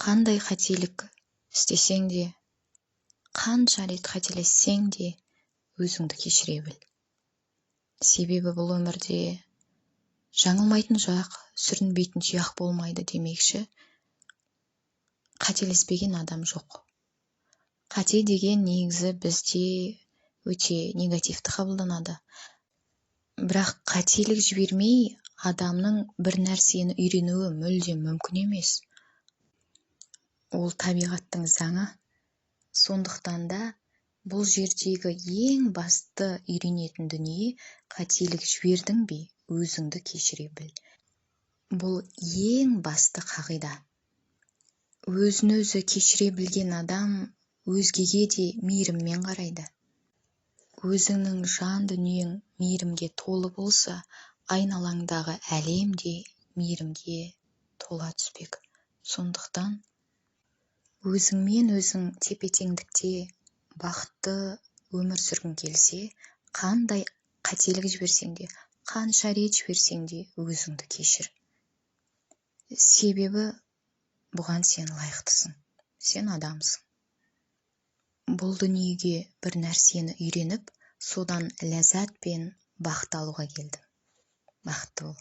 Қандай қателік істесең де, қанша рет қателессең де, өзіңді кешіре біл. Себебі бұл өмірде жаңылмайтын жақ, сүрінбейтін тұяқ болмайды демекші, қателеспеген адам жоқ. Қате деген негізі бізде өте негативті қабылданады. Бірақ қателік жібермей адамның бір нәрсені үйренуі мүлдем мүмкін емес. Ол табиғаттың заңы. Сондықтан да бұл жердегі ең басты үйренетін дүние: қателік жібердің бе, өзіңді кешіре біл. Бұл ең басты қағида. Өзін өзі кешіре білген адам өзгеге де мейіріммен қарайды. Өзіңнің жан дүниең мейірімге толы болса, айналаңдағы әлем де мейірімге тола түспек. Сондықтан өзіңмен өзің тепе-теңдікте бақытты өмір сүргің келсе, қандай қателік жіберсең де, қанша рет жіберсең де, өзіңді кешір. Себебі бұған сен лайықтысың, сен адамсың. Бұл дүниеге бір нәрсені үйреніп, содан ләззат пен бақыт алуға келдің. Бақытты бол.